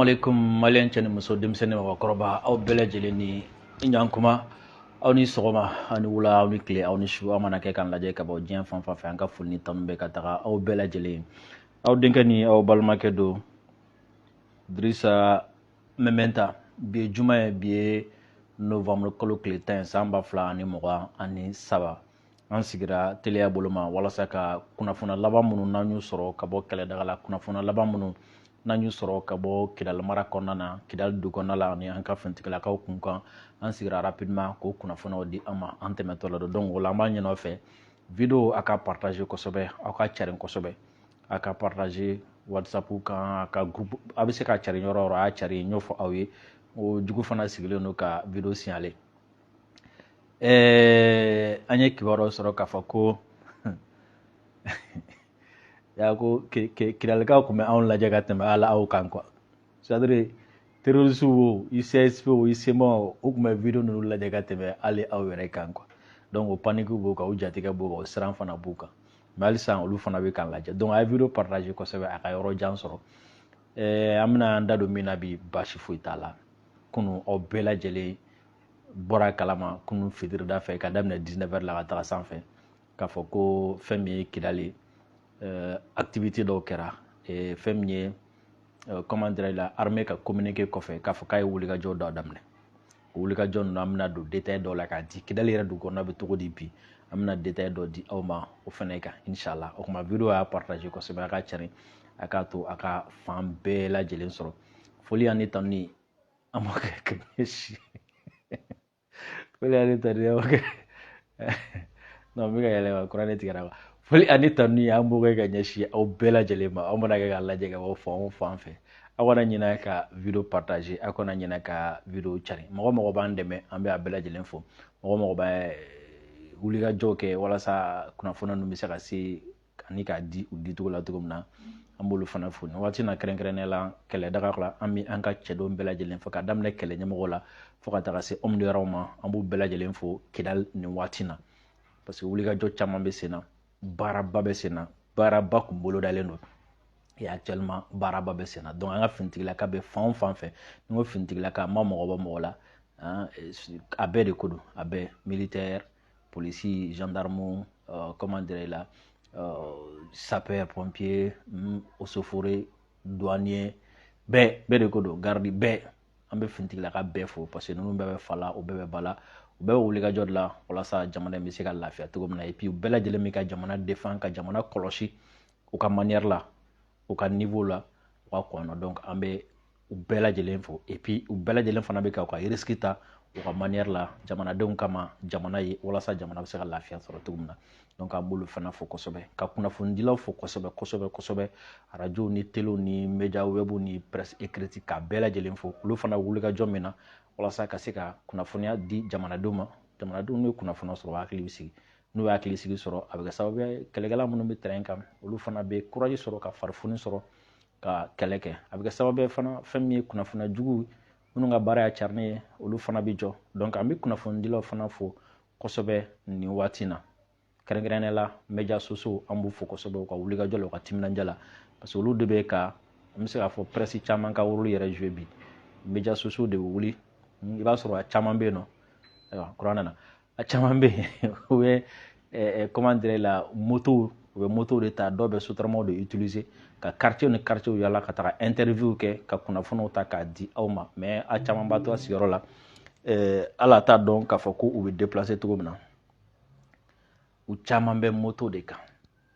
Alaikum, Malien cɛ ni muso, denmisɛnnin, mɔgɔkɔrɔba, aw bɛɛ lajɛlen ni i ɲankuma, aw ni sɔgɔma, aw ni wula, aw ni tile, aw ni su. Aw mana kɛ k'an lajɛ ka bɔ diɲɛ fan fan fɛ, an ka foli ni tanu bɛ ka taga aw bɛɛ lajɛlen. Aw denkɛ ni aw balimakɛ don, Dirisa Mɛmɛnta. Bi ye juma ye, bi ye novembre kalo tile 10 ye, san 2023. An sigira teliya bolo ma walasa ka kunnafoniya laban minnu n'an y'u sɔrɔ ka bɔ kɛlɛdaga la, kunnafoniya laban minnu n'an y'u sɔrɔ ka bɔ Kidali mara kɔnɔna na, Kidali dugu kɔnɔna la, ani an ka finitigilakaw kun kan, an sigira rapidement k'o kunnafoniyaw di an ma an tɛmɛtɔ la. Donc o la, an b'a ɲini aw fɛ, vidéo a ka partager kosɛbɛ, aw ka carin kosɛbɛ, a ka partager WhatsApp kan, a ka groupe, a bɛ se ka carin yɔrɔ o yɔrɔ, a y'a carin. N y'o fɔ aw ye, o jugu fana sigilen don ka vidéo signaler. An ye kibaruyaw sɔrɔ k'a fɔ ko ya ko Kidalikaw tun bɛ anw lajɛ ka tɛmɛ ala aw kan quoi. C'est à dire terroristes o, ICSP o, ICMA o, u tun bɛ vidéo ninnu lajɛ ka tɛmɛ hali aw yɛrɛ kan quoi. Donc o panique b'u kan, o jatigɛ b'u kan, o siran fana b'u kan, mais halisa olu fana bɛ k'an lajɛ. Donc a ye vidéo partager kosɛbɛ, a ka yɔrɔ jan sɔrɔ. An bɛna an da don min na bi, baasi foyi t'a la. Kunun, aw bɛɛ lajɛlen bɔra kalama, kunun fitirida fɛ, ka daminɛ 19 heures la ka taga sanfɛ, k'a fɔ ko fɛn min ye Kidali activité dɔw kɛra, fɛn min ye, comment dirais la, armée ka communiqué kɔfɛ k'a fɔ k'a ye wulikajɔ dɔ daminɛ. O wulikajɔ ninnu, an bɛna don détail dɔw la k'a di. Kidali yɛrɛ dugu kɔnɔna bɛ cogo di bi, an bɛna détail dɔ di aw ma o fana kan, inshallah. O tuma vidéo y'a partager kosɛbɛ, a ka cari, a k'a to a ka fan bɛɛ lajɛlen sɔrɔ. Foli ani tanuni an b'o kɛ ka ɲɛsin, foli ani tanuni an b'o kɛ, non, n bɛ ka yɛlɛ kuranɛ tigɛra quoi. Foli ani tanuni an b'o kɛ ka ɲɛsin aw bɛɛ lajɛlen ma, aw mana kɛ k'a lajɛ ka bɔ fan o fan fɛ. Aw kana ɲinɛ ka vidéo partager, aw kana ɲinɛ ka vidéo cari. Mɔgɔ mɔgɔ b'an dɛmɛ, an bɛ a bɛɛ lajɛlen fo. Mɔgɔ mɔgɔ bɛ wulikajɔ kɛ walasa kunnafoniya ninnu bɛ se ka se ani k'a di u dicogo la cogo min na, an b'olu fana fo nin waati na. Kɛrɛnkɛrɛnnenya la, kɛlɛdaga la, an bɛ an ka cɛdenw bɛɛ lajɛlen fo, ka daminɛ kɛlɛ ɲɛmɔgɔ la fo ka taga se homme de rang ma. An b'u bɛɛ lajɛlen fo Kidali nin waati na, parce que wulikajɔ caman bɛ sen na, baaraba bɛ sen na, baaraba kun bolodalen don et actuellement baaraba bɛ sen na. Donc an ka finitigilaka bɛ fan o fan fɛ, ni n ko finitigilaka, n ma mɔgɔ bɔ mɔgɔ la, a bɛɛ de ko don, a bɛɛ, militaire, policier, gendarme, comment dirais la, sapeur pompier, eaux et forêt, douanier, bɛɛ bɛɛ de ko don, garde bɛɛ. An bɛ finitigilaka bɛɛ fo, parce que ninnu bɛɛ bɛ fa la, u bɛɛ bɛ ba la, u bɛɛ bɛ wulikajɔ de la walasa jamana in bɛ se ka lafiya cogo min na. Et puis u bɛɛ lajɛlen bɛ ka jamana défend, ka jamana kɔlɔsi u ka manière la, u ka niveau la, u ka kɔnɔ. Donc an bɛ u bɛɛ lajɛlen fo. Et puis u bɛɛ lajɛlen fana bɛ ka u ka risque ta u ka manière la jamanadenw kama, jamana ye, walasa jamana bɛ se ka lafiya sɔrɔ cogo min na. Donc an b'olu fana fo kosɛbɛ, ka kunnafonidilaw fo kosɛbɛ kosɛbɛ kosɛbɛ, arajow ni telew ni média web ni presse écrite, k'a bɛɛ lajɛlen fo. Olu fana wulikajɔ min na walasa ka se ka kunnafoniya di jamanadenw ma, jamanadenw n'u ye kunnafoniya sɔrɔ, u hakili bɛ sigi. N'u ye hakili sigi sɔrɔ, a bɛ kɛ sababu ye kɛlɛkɛla minnu bɛ terrain kan, olu fana bɛ courage sɔrɔ, ka farifoni sɔrɔ ka kɛlɛ kɛ. A bɛ kɛ sababu ye fana, fɛn min ye kunnafoniya jugu minnu ka baara ye carinni ye, olu fana bɛ jɔ. Donc an bɛ kunnafonidilaw fana fo kosɛbɛ nin waati in na. Kɛrɛnkɛrɛnnenya la, média sociaux, an b'u fo kosɛbɛ u ka wulikajɔ la, u ka timinadiya la, parce que olu de bɛ ka, an bɛ se k'a fɔ, presse caman ka rôle yɛrɛ jouer bi. Média sociaux de bɛ wuli, i b'a sɔrɔ a caman bɛ yen nɔ. Ayiwa, kuran nana. A caman bɛ yen, u bɛ, comment dirais la, moto, u bɛ moto de ta, dɔw bɛ sotaramaw de utiliser ka quartier ni quartier yala ka taga interview kɛ, ka kunnafoniw ta k'a di aw ma. Mais a caman b'a to a sigiyɔrɔ la, hali a t'a dɔn k'a fɔ ko u bɛ déplacer cogo min na. U caman bɛ moto de kan,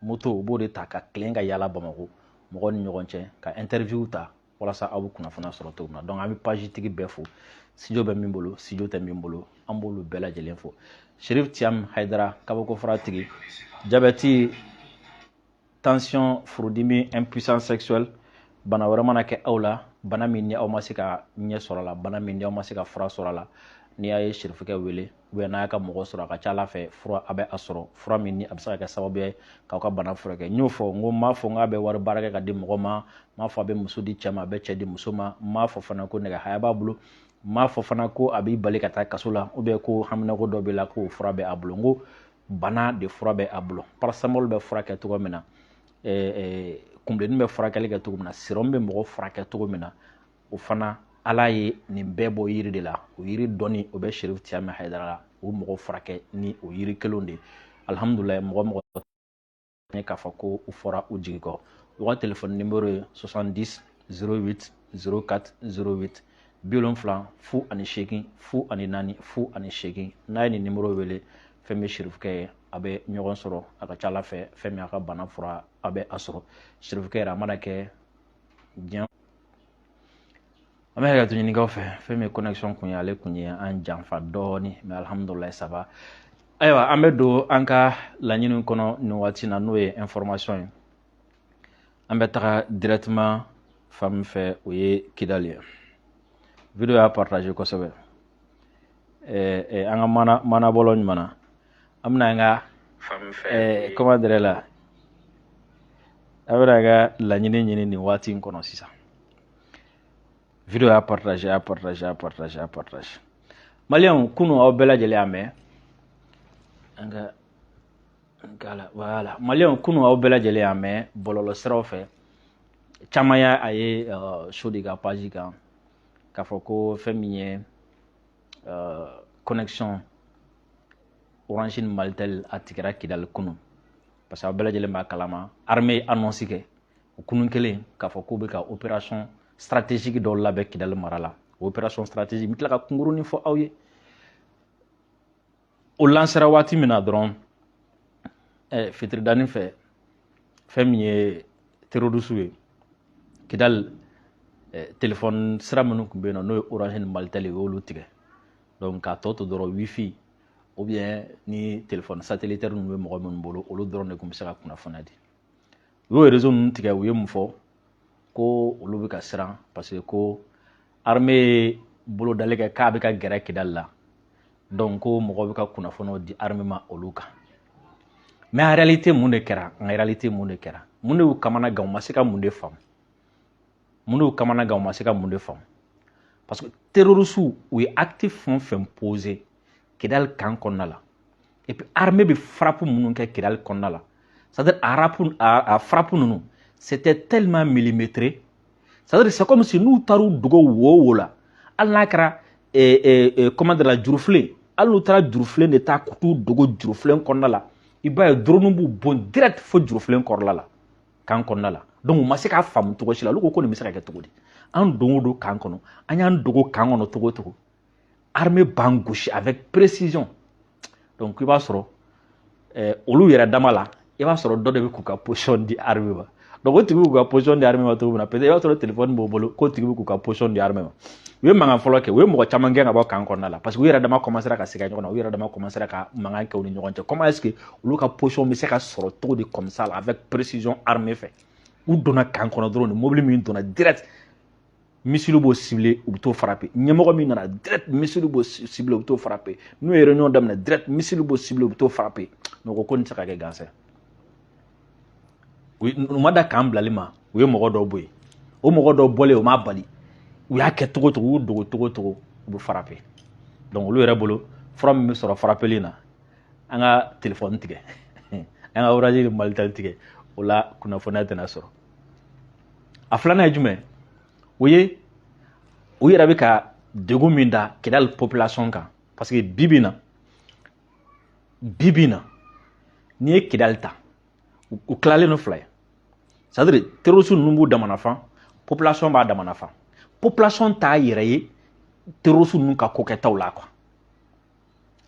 moto u b'o de ta ka tilen ka yala Bamakɔ mɔgɔw ni ɲɔgɔn cɛ, ka interview ta walasa aw bɛ kunnafoniya sɔrɔ cogo min na. Donc an bɛ page tigi bɛɛ fo, studio bɛ min bolo, studio tɛ min bolo, an b'olu bɛɛ lajɛlen fo. Sherif Tiam Haidara, kabako fura tigi, diabète, tension, furudimi, impuissance sexuelle, bana wɛrɛ mana kɛ aw la, bana min ni aw ma se ka ɲɛ sɔrɔ a la, bana min ni aw ma se ka fura sɔrɔ a la, n'i y'a ye Sherifukɛ wele ou bien n'a y'a ka mɔgɔ sɔrɔ, a ka ca ala fɛ fura a bɛ a sɔrɔ, fura min ni a bɛ se ka kɛ sababu ye k'aw ka bana furakɛ. N y'o fɔ, n ko n m'a fɔ n k'a bɛ wari baara kɛ ka di mɔgɔ ma, n m'a fɔ a bɛ muso di cɛ ma, a bɛ cɛ di muso ma, n m'a fɔ fana ko nɛgɛ haya b'a bolo, n m'a fɔ fana ko a b'i bali ka taa kaso la, ou bien ko haminako dɔ b'i la k'o fura bɛ a bolo. N ko bana de fura bɛ a bolo. Paracétamol bɛ furakɛ cogo min na, kunbilennin bɛ furakɛli kɛ cogo min na, sérum bɛ mɔgɔ furakɛ cogo min na. O fana, Ala ye nin bɛɛ bɔ yiri de la. O yiri dɔnni, o bɛ Sherif Tiyami Hayidara la. O mɔgɔ furakɛ ni o yiri kelenw de ye. Alihamudulilayi, mɔgɔ mɔgɔ ye k'a fɔ ko u fɔra u jigi kɔ. U ka telefɔni nimero ye 70 08 04 08, 70 08 04 08. N'a ye nin nimero wele, fɛn bɛ Sherifukɛ ye, a bɛ ɲɔgɔn sɔrɔ. A ka ca Ala fɛ, fɛn min a ka bana fura, a bɛ a sɔrɔ Sherifukɛ yɛrɛ. A mana kɛ diɲɛ, an bɛ hakɛto ɲinikaw fɛ. Fɛn min connexion kun ye, ale kun ye an janfa dɔɔni, mais alhamdulilayi, ça va. Ayiwa, an bɛ don an ka laɲini kɔnɔ nin waati na, n'o ye information ye. An bɛ taga directement fan min fɛ, o ye Kidali ye. Vidéo y'a partage kosɛbɛ. An ka mana manabɔlɔ ɲuman na, an bɛna an ka comment dirais la, an bɛna an ka laɲini ɲini nin waati in kɔnɔ sisan. Vidéo y'a partage, y'a partage, y'a partage, y'a partage. Maliyɛnw, kunu aw bɛɛ lajɛlen y'a mɛn an ka voilà voilà. Maliyɛnw, kunu aw bɛɛ lajɛlen y'a mɛn bɔlɔlɔ siraw fɛ. Caman y'a a ye Sodi ka page kan k'a fɔ ko fɛn min ye connexion Orange ni Malitel, a tigɛra Kidali kunu, parce que aw bɛɛ lajɛlen b'a kalama, armée ye annonce kɛ o kunun kelen k'a fɔ k'u bɛ ka opération stratégique dɔw labɛn Kidali mara la. O opération stratégique, n bɛ tila ka kunkurunin fɔ aw ye. O lancera waati min na dɔrɔn, fitiridani fɛ, fɛn min ye terroriste ye Kidali, téléphone sira minnu tun bɛ yen nɔ, n'o ye Orange ni Malitel ye, u y'olu tigɛ. Donc k'a tɔ to dɔrɔn, wifi ou bien ni téléphone satellitaire ninnu bɛ mɔgɔ minnu bolo, olu dɔrɔn de tun bɛ se ka kunnafoniya di. U y'o réseau ninnu tigɛ. U ye mun fɔ? Ko olu bɛ ka siran parce que ko armée ye bolodali kɛ k'a bɛ ka gɛrɛ Kidali la. Donc ko mɔgɔw bɛ ka kunnafoniw di armée ma olu kan. Mais en réalité, mun de kɛra? En réalité, mun de kɛra? Mun de y'u kamana gan? U ma se ka mun de faamu? Mun de y'u kamana gan? U ma se ka mun de faamu? Parce que terroristes, u ye acte fɛn o fɛn posé Kidali camp kɔnɔna la, et puis armée bɛ frappe minnu kɛ Kidali kɔnɔna la, c'est-à-dire a frappe ninnu, c'était tellement millimétré, c'est-à-dire c'est comme si n'u taar'u dogo wo o wo la, hali n'a kɛra comment dire la, jurufilen, hali n'u taara jurufilen de ta k'u t'u dogo jurufilen kɔnɔna la, i b'a ye drone b'u bon direct fo jurufilen kɔrɔla la, camp kɔnɔna la. Donc u ma se k'a faamu cogo si la. Olu ko ko nin bɛ se ka kɛ cogo di? An don o don camp kɔnɔ, an y'an dogo camp kɔnɔ cogo o cogo, armée b'an gosi avec précision. Donc i b'a sɔrɔ olu yɛrɛ dama la, i b'a sɔrɔ dɔ de bɛ k'u ka position di armée ma. Donc o tigi bɛ k'u ka position di armée ma cogo min na, peut-être i b'a sɔrɔ téléphone b'o bolo k'o tigi bɛ k'u ka position di armée ma. U ye mankan fɔlɔ kɛ, u ye mɔgɔ caman gɛn ka bɔ camp kɔnɔna la, parce que u yɛrɛ dama commencera ka siga ɲɔgɔn na, u yɛrɛ dama commencera ka mankan kɛ u ni ɲɔgɔn cɛ. Comment est-ce que olu ka position bɛ se ka sɔrɔ cogo di comme ça la, avec précision, armée fɛ? U donna camp kɔnɔ dɔrɔn, ni mobili min donna direct, missile b'o ciblé, u bɛ t'o frapper. Ɲɛmɔgɔ min nana direct, missile b'o ciblé, u bɛ t'o frapper. N'u ye réunion daminɛ direct, missile b'o ciblé, u bɛ t'o frapper. Mais u ko ko nin tɛ se ka kɛ gansan. U ma da camp bilali ma, u ye mɔgɔ dɔw bɔ yen. O mɔgɔ dɔw bɔlen, o m'a bali, u y'a kɛ cogo cogo, u y'u dogo cogo cogo, u bɛ frapper. Donc olu yɛrɛ bolo, fura min bɛ sɔrɔ frappeli na, an ka téléphone tigɛ, an ka Orange ni Malitel tigɛ, o la kunnafoniya tɛna sɔrɔ. A filanan ye jumɛn? O ye u yɛrɛ bɛ ka degun min da Kidali population kan, parce que bi bi in na, bi bi in na, n'i ye Kidali ta, u tilalen don fila ye. C'est à dire terroriste ninnu b'u damana fan, population b'a damana fan. Population t'a yɛrɛ ye terroriste ninnu ka ko kɛtaw la quoi.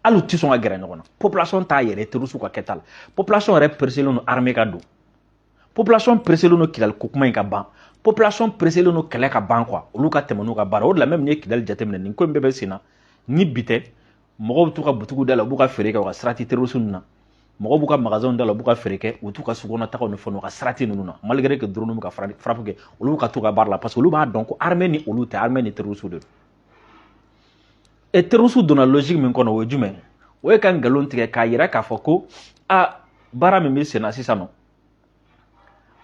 Hali u tɛ sɔn ka gɛrɛ ɲɔgɔn na. Population t'a yɛrɛ ye terroriste ka kɛta la. Population yɛrɛ presselen don armée ka don, population presselen don Kidali ko kuma in ka ban, population presselen don kɛlɛ ka ban quoi, olu ka tɛmɛ n'u ka baara. O de la, même n'i ye Kidali jateminɛ, nin ko in bɛɛ bɛ sen na ni bi tɛ, mɔgɔw bɛ t'u ka butigiw da la, u b'u ka feere kɛ, u ka sira tɛ terroriste ninnu na. Mɔgɔw b'u ka magasinw da la, u b'u ka feere kɛ, u t'u ka sukɔnɔ tagaw ni fɛnw, u ka sira tɛ ninnu na. Malgré que drone bɛ ka frappe kɛ, olu bɛ ka t'u ka baara la, parce que olu b'a dɔn ko armée ni olu tɛ, armée ni terroriste de don. Et terroriste donna logique min kɔnɔ, o ye jumɛn? O ye ka nkalon tigɛ k'a yira k'a fɔ ko a baara min bɛ sen na sisan nɔ,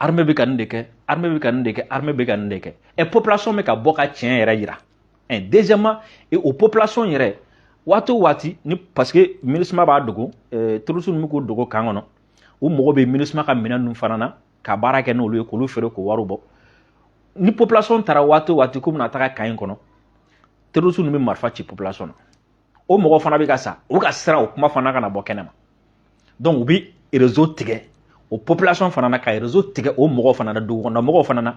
armée bɛ ka nin de kɛ, armée bɛ ka nin de kɛ, armée bɛ ka nin de kɛ. Et population bɛ ka bɔ ka tiɲɛ yɛrɛ yira. Un deuxièmement, et o population yɛrɛ, waati o waati ni, parce que MINUSMA b'a dogo, terroriste ninnu bɛ k'o dogo camp kɔnɔ, u mago bɛ MINUSMA ka minɛn ninnu fana na ka baara kɛ n'olu ye, k'olu feere k'o wariw bɔ. Ni population taara waati o waati k'u bɛna taga camp in kɔnɔ, terroriste ninnu bɛ marifa ci population na. O mɔgɔ fana bɛ ka sa, u bɛ ka siran o kuma fana kana bɔ kɛnɛ ma. Donc u bɛ réseau tigɛ o population fana na, ka réseau tigɛ o mɔgɔw fana na, dugukɔnɔ mɔgɔw fana na.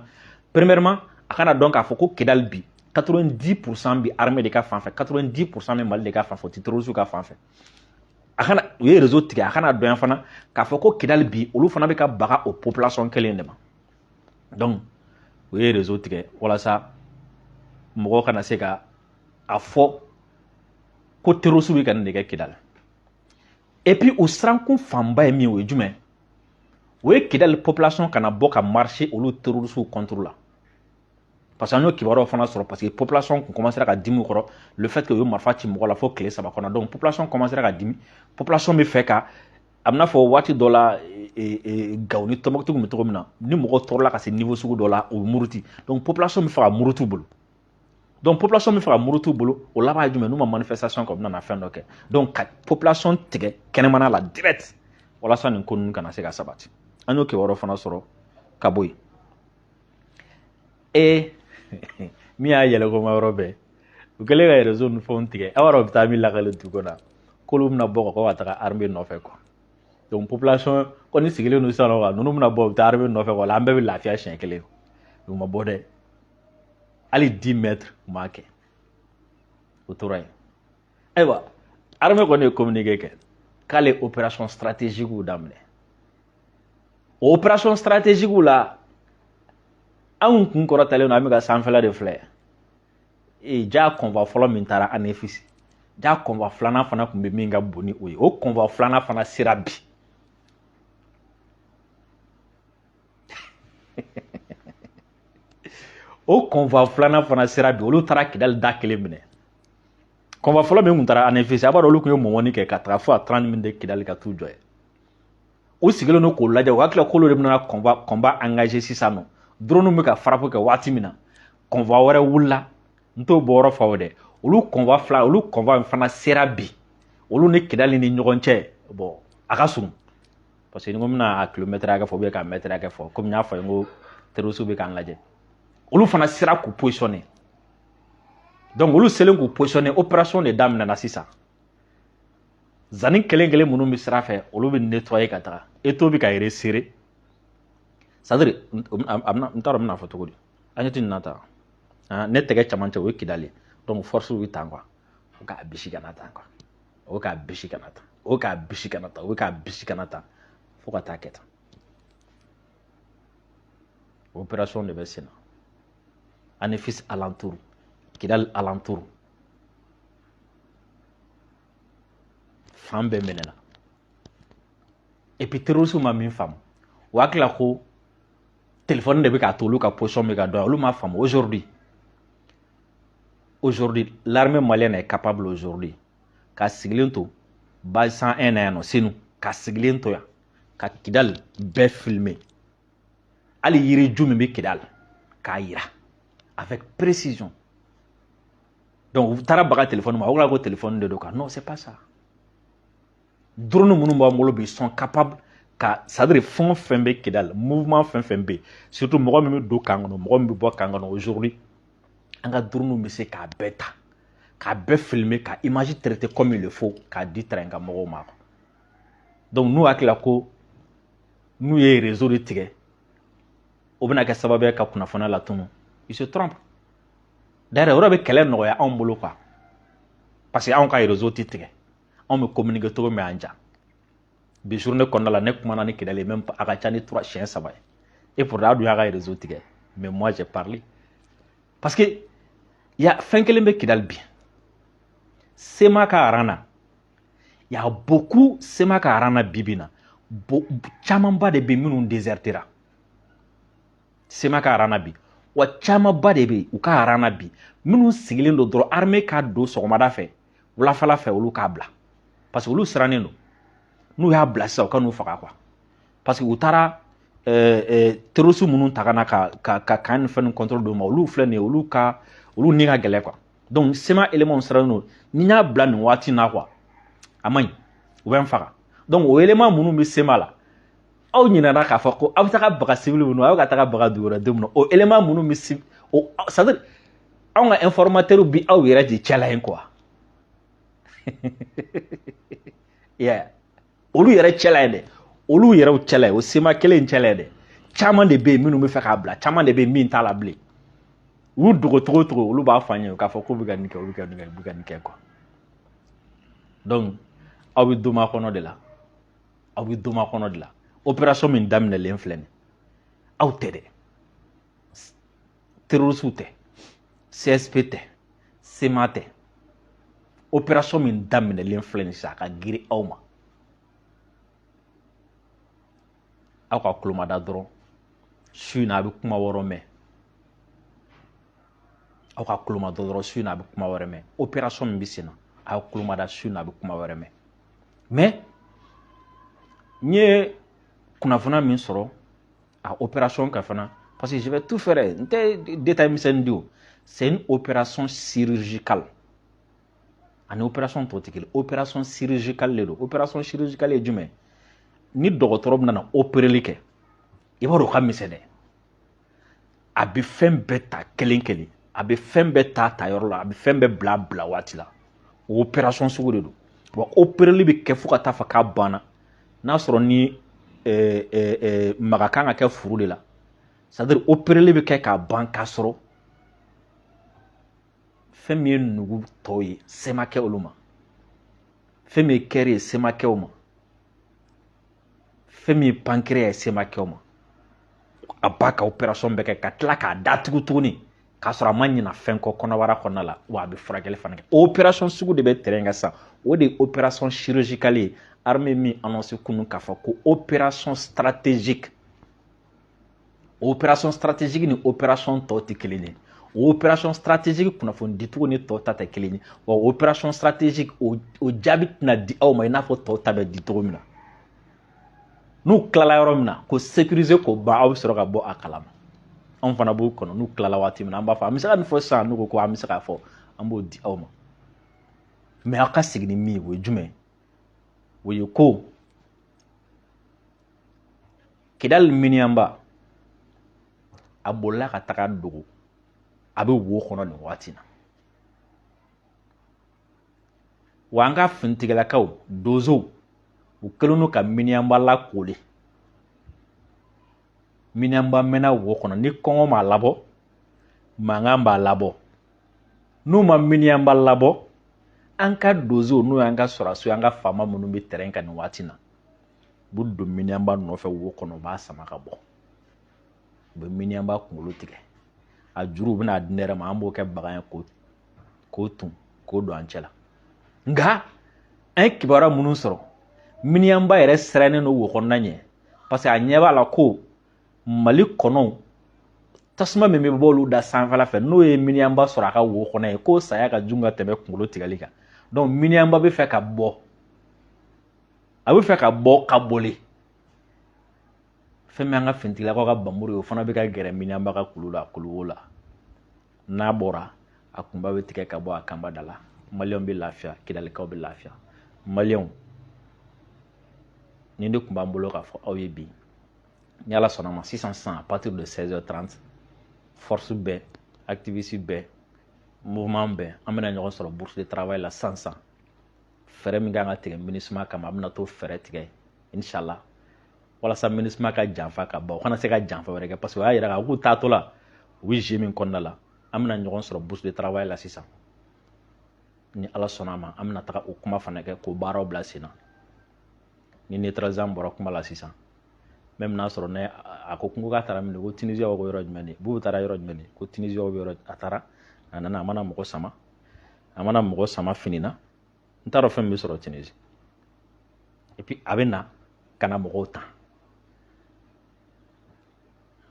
Premièrement, a kana dɔn k'a fɔ ko Kidali bi 90% bi armée de ka fan fɛ, 90% bɛ Mali de ka fan fɛ, o tɛ terroriste ka fan fɛ. A kana u ye réseau tigɛ, a kana dɔn yan fana k'a fɔ ko Kidali bi olu fana bɛ ka baga o population kelen de ma. Donc u ye réseau tigɛ walasa mɔgɔw kana se ka a fɔ ko terroriste bɛ ka nin de kɛ Kidali. Et puis o sirankun fanba ye min ye, o ye jumɛn? O ye Kidali population kana bɔ ka marcher olu terroriste contre la, parce que an y'o kibaruyaw fana sɔrɔ, parce que population kun commencera ka dimi u kɔrɔ, le fait que u ye marifa ci mɔgɔ la fo tile 3 kɔnɔ. Donc population commencera ka dimi, population bɛ fɛ ka a bɛna fɔ waati dɔ la Gawo ni Tɔnbɔkutu kun bɛ cogo min na, ni mɔgɔ tɔɔrɔla ka se niveau sugu dɔ la, o bɛ muruti. Donc population bɛ fɛ ka muruti u bolo. Donc population bɛ fɛ ka muruti u bolo, o laban ye jumɛn? N'u ma manifestation kɛ, u bɛna na fɛn dɔ kɛ. Donc ka population tigɛ kɛnɛmana la direct walasa nin ko ninnu kana se ka sabati. An y'o kibaruyaw fana sɔrɔ ka bɔ yen. E min y'a yɛlɛkoma yɔrɔ bɛɛ, u kɛlen ka réseau ni fɛnw tigɛ, aw yɛrɛ bɛ taa min lakale dugu kɔnɔ, k'olu bɛna bɔ ka kɔ ka taga armée nɔfɛ quoi. Donc population kɔni sigilen don sisan nɔ quoi, ninnu bɛna bɔ, u bɛ taa armée nɔfɛ quoi, an bɛɛ bɛ lafiya siɲɛ kelen. U ma bɔ dɛ, hali 10 mètres u m'a kɛ, o tora yen. Ayiwa, armée kɔni ye communiqué kɛ k'ale opération stratégique daminɛ. O opération stratégique la, anw kun kɔrɔtalen don, an bɛ ka sanfɛla de filɛ. Ee, ja convoi fɔlɔ min taara Anefis, ja convoi filanan fana tun bɛ min ka bon ni o ye, o convoi filanan fana sera bi. O convoi filanan fana sera bi, olu taara Kidali da kelen minɛ. Convoi fɔlɔ min tun taara Anefis, a b'a dɔn olu tun ye mɔmɔni kɛ ka taga fo a 30 minutes Kidali ka t'u jɔ ye. U sigilen don k'o lajɛ, u hakili k'olu de bɛna combat engagé sisan nɔ. Drone bɛ ka frappe kɛ waati min na, convoi wɛrɛ wulila, n t'o bɔyɔrɔ fɔ aw ye dɛ. Olu convoi fila, olu convoi fana sera bi, olu ni Kidali ni ɲɔgɔn cɛ, bon, a ka surun, parce que ni ko n bɛna a kilomɛtɛrɛ hakɛ fɔ ou bien ka mɛtɛrɛ hakɛ fɔ, komi n y'a fɔ a ye n ko terroriste bɛ k'an lajɛ, olu fana sera k'u positionner. Donc olu selen k'u positionner, opération de daminɛna sisan. Zani kelen kelen minnu bɛ sira fɛ, olu bɛ nettoyer ka taga, étau bɛ ka resserrer. C'est à dire, n t'a dɔn n bɛna fɔ cogo di, an ɲɛ tɛ nin na tan, ne tɛgɛ camancɛ o ye Kidali. Donc force bɛ tan quoi, o k'a bisi ka na tan quoi, o k'a bisi ka na tan, o k'a bisi ka na tan, o k'a bisi ka na tan, fo ka taa kɛ tan. Opération de bɛ sen na Anefis alentour, Kidali alentour, fan bɛɛ minɛna. Et puis terroriste ma min faamu, o hakili la ko téléphone de bɛ k'a to olu ka position bɛ ka dɔn, olu m'a faamu. Aujourd'hui, l'armée malienne est capable aujourd'hui ka sigilen to base 101 na yan nɔ Senu, ka sigilen to yan ka Kidali bɛɛ filmer, hali yiriju min bɛ Kidali k'a yira avec précision. Donc u taara baga téléphone ma, o ko téléphone de don quoi. Non, c'est pas ça. Drone minnu b'an bolo bi, ils sont capables ka, c'est à dire fɛn o fɛn bɛ Kidali, mouvement fɛn fɛn bɛ yen, surtout mɔgɔ min bɛ don camp kɔnɔ, mɔgɔ min bɛ bɔ camp kɔnɔ, aujourd'hui an ka drone bɛ se k'a bɛɛ ta, k'a bɛɛ filmer, ka image traiter comme il le faut, k'a di terrain kan mɔgɔw ma. Donc n'u hakili la ko n'u ye réseau de tigɛ, o bɛna kɛ sababu ye ka kunnafoniya latunu, ils se trompent. D'ailleurs, o yɛrɛ bɛ kɛlɛ nɔgɔya anw bolo quoi, parce que anw ka réseau tɛ tigɛ, anw bɛ communiquer cogo min an ja. Bi journée kɔnɔna la, ne kumana ni Kidali ye même a ka ca ni 3 siɲɛ 3 ye, et pourtant a dun y'a ka réseau tigɛ, mais moi j'ai parlé parce que ya fɛn kelen bɛ Kidali bi, CMA ka rang na, y a beaucoup CMA ka rang na bi bi na, camanba de bɛ minnu désertera CMA ka rang na bi, wa camanba de bɛ u ka rang na bi minnu sigilen don dɔrɔn armée ka don sɔgɔmada fɛ, wulafɛla fɛ, olu k'a bila, parce que olu sirannen don n'u y'a bila sisan u ka n'u faga quoi, parce que u taara terroriste minnu ta ka na ka camp ni fɛn ninnu contrôle d'u ma, olu filɛ nin ye, olu ka olu ni ka gɛlɛn quoi. Donc CMA éléments sirannen don, ni n y'a bila nin waati in na quoi, a man ɲi, u bɛ n faga. Donc o élément minnu bɛ CMA la, Aw ɲinɛna k'a fɔ ko aw bɛ taga baga civil minnu, aw bɛ ka taga baga dugukɔnɔdenw minnu, o élément minnu bɛ o, c'est à dire anw ka informateur bi aw yɛrɛ de cɛla yen quoi. Yeah. Olu yɛrɛ cɛla yen dɛ, olu yɛrɛw cɛla yen, o CMA kelen in cɛla yen dɛ. Caman de bɛ yen minnu bɛ fɛ k'a bila, caman de bɛ yen min t'a la bilen. U y'u dogo cogo o cogo, olu b'a fɔ an ye k'a fɔ k'u bɛ ka nin kɛ, u bɛ ka nin kɛ, u bɛ ka nin kɛ quoi. Donc aw bɛ doma kɔnɔ de la, aw bɛ doma kɔnɔ de la. Opération min daminɛlen filɛ nin, aw tɛ dɛ, terroristes tɛ, CSP tɛ, CMA tɛ. Opération min daminɛlen filɛ nin sisan, a ka girin aw ma. Aw ka kulomada dɔrɔn, su in na a bɛ kuma wɛrɛ mɛn. Aw ka kulomada dɔrɔn, su in na a bɛ kuma wɛrɛ mɛn. Opération min bɛ sen na, aw kulomada, su in na a bɛ kuma wɛrɛ mɛn. Mais n ye kunnafoniya min sɔrɔ a opération kan fana, parce que je vais tout faire, n tɛ détail misɛnnin di o. C'est une opération chirurgicale, ani opération tɔ tɛ kelen. Opération chirurgicale de don. Opération chirurgicale ye jumɛn? Ni dɔgɔtɔrɔ bɛna na opéreli kɛ, i b'a dɔn o ka misɛn dɛ. A bɛ fɛn bɛɛ ta kelen kelen, a bɛ fɛn bɛɛ ta ta yɔrɔ la, a bɛ fɛn bɛɛ bila bila waati la. O opération sugu de don. Wa opéreli bɛ kɛ fo ka taa fɔ k'a banna. N'a sɔrɔ ni maga kan ka kɛ furu de la, c'est à dire opéreli bɛ kɛ k'a ban k'a sɔrɔ fɛn min ye nugu tɔw ye, se ma kɛ olu ma. Fɛn min ye cœur ye, se ma kɛ o ma. Fɛn min ye pancréas ye, se ma kɛ o ma. A b'a ka opération bɛɛ kɛ ka tila k'a datugu tuguni k'a sɔrɔ a ma ɲina fɛn kɔ kɔnɔbara kɔnɔna la, wa a bɛ furakɛli fana kɛ. Opération sugu de bɛ terrain kan sisan, o de ye opération chirurgicale ye. Armée min annoncé kunun k'a fɔ ko opération stratégique, opération stratégique ni opération tɔw tɛ kelen ye. O opération stratégique kunnafoni dicogo ni tɔw ta tɛ kelen ye. Wa opération stratégique, o jaabi tɛna di aw ma i n'a fɔ tɔw ta bɛ di cogo min na. N'u tilala yɔrɔ min na k'o sécuriser k'o ban, aw bɛ sɔrɔ ka bɔ a kalama. Anw fana b'u kɔnɔ. N'u tilala waati min na, an b'a fɔ an bɛ se ka nin fɔ sisan. N'u ko ko an bɛ se k'a fɔ, an b'o di aw ma. Mais aw ka segin ni min ye, o ye jumɛn ye? O ye ko Kidali miniyanba, a bolila ka taga dogo, a bɛ wo kɔnɔ nin waati na. Wa an ka finitigilakaw, donsow, u kɛlen don ka miniyanba lakoli. Miniyanba mɛnna wo kɔnɔ, ni kɔngɔ m'a labɔ, mankan b'a labɔ. N'u ma miniyanba labɔ, an ka donsow, n'o y'an ka sɔrɔdasiw, an ka faama minnu bɛ terrain kan nin waati na, u bɛ don miniyanba nɔfɛ wo kɔnɔ, u b'a sama ka bɔ, u bɛ miniyanba kunkolo tigɛ, a juru u bɛna di ne yɛrɛ ma, an b'o kɛ bagan ye k'o tun k'o don an cɛ la. Nka an ye kibaruya minnu sɔrɔ, miniyanba yɛrɛ sirannen don wo kɔnɔna ɲɛ, parce que a ɲɛ b'a la ko Mali kɔnɔw, tasuma min bɛ bɔ olu da sanfɛla fɛ, n'o ye miniyanba sɔrɔ a ka wo kɔnɔ ye, k'o saya ka jugu ka tɛmɛ kunkolo tigɛli kan. Donc miniyanba bɛ fɛ ka bɔ, a bɛ fɛ ka bɔ ka boli. Fɛn min an ka finitigilakaw ka bamuru ye, o fana bɛ ka gɛrɛ miniyanba ka kulu la, kuluwo la. N'a bɔra, a kunba bɛ tigɛ ka bɔ a kanba da la. Maliyɛnw bɛ lafiya, Kidalikaw bɛ lafiya. Maliyɛnw, nin de tun b'an bolo k'a fɔ aw ye bi. Ni Ala sɔnna ma, sisan sisan, à partir de 16h30, force bɛɛ, activiste bɛɛ, mouvement bɛɛ, an bɛna ɲɔgɔn sɔrɔ bourse de travail la sisan sisan. Fɛɛrɛ min kan ka tigɛ MINUSMA kama, an bɛna t'o fɛɛrɛ tigɛ inshallah, walasa MINUSMA ka janfa ka ban, u kana se ka janfa wɛrɛ kɛ, parce que o y'a yira k'a k'u taatɔ la, u bɛ jeu min kɔnɔna la. An bɛna ɲɔgɔn sɔrɔ bourse de travail la sisan, ni Ala sɔnna a ma. An bɛna taga o kuma fana kɛ k'o baaraw bila sen na. Ni neutralisant bɔra kuma la sisan, même n'a sɔrɔ ne a ko kungo k'a taara min, ko Tunisiaw ko yɔrɔ jumɛn de, Bubu taara yɔrɔ jumɛn de, ko Tunisiaw bɛ yɔrɔ, a taara, a nana, a mana mɔgɔ sama, a mana mɔgɔ sama fini na, n t'a dɔn fɛn min bɛ sɔrɔ Tunisie. Et puis a bɛ na ka na mɔgɔw ta.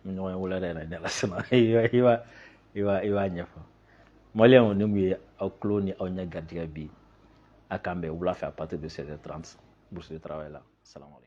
N ɲɔgɔn ye wula yɛrɛ, ni Ala sɔnna, i b'a ɲɛfɔ maliyɛnw. Ni mun ye aw tulo ni aw ɲɛ garijɛgɛ bi, a k'an bɛn wula fɛ à partir de 16h30, bourse de travail la. Salam alaikum.